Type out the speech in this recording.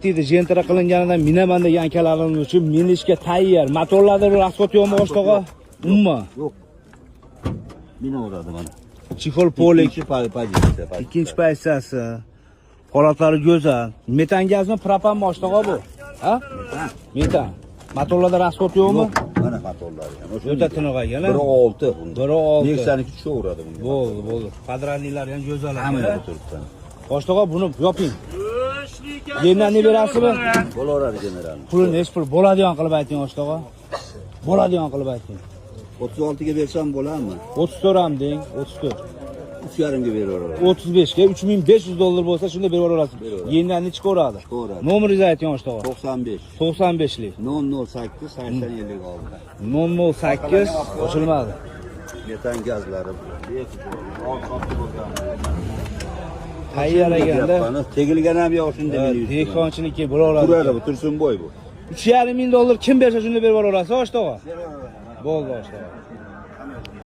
Deydi, Gentra qilinganidan minaman degan akalarimiz uchun minishga tayyor. Motorlarda bir расход yo'qmi, Oshtog'a? Umuman. Yo'q. Minaveradi mana. Чехол полик. Ikkinchi pozitsiya. Ikkinchi pozitsiyasi. Holatlari go'zal. Metan gazmi, propanmi, Oshtog'a bu? Ha? Metan. Motorlarda расход yo'qmi? Yo'q. Mana motorlari ham. O'ta tiniq ekan, a? 1.6 bunda. 1.6. Nexa'niki tushaveradi bunga. Bo'ldi, bo'ldi. Подрамник lari ham go'zal Hamma ekan. yoqda turibdi. Oshtog'a, buni yoping. Yendan ne berasizmi? Bo'laveradi general. Puli nechi pul bo'ladigan qilib ayting, Oshtog'a. Bo'ladigan qilib ayting. 36 ga bersam bo'ladimi? 34 ham deng, 34. 3.5 ga beraveraman. 35 ga 3500 dollar bo'lsa, shunda berib yuborasiz. Beraveradi. Yendan nechi ko'radi? Chiqaveradi. Nomeringizni ayting, Oshtog'a. 95 95lik. 008 80 56. 008 ochilmadi. Metan gazlari. Tayyor ekanda. Tegilgan ham yo'q shunda meni. Dehqonchilikka bo'laveradi. Turadi bu, Tursunboy bu. 3,5 ming dollar kim bersa, shunda berib yuborasiz, Oshtog'a. Bo'ldi, Oshtog'a.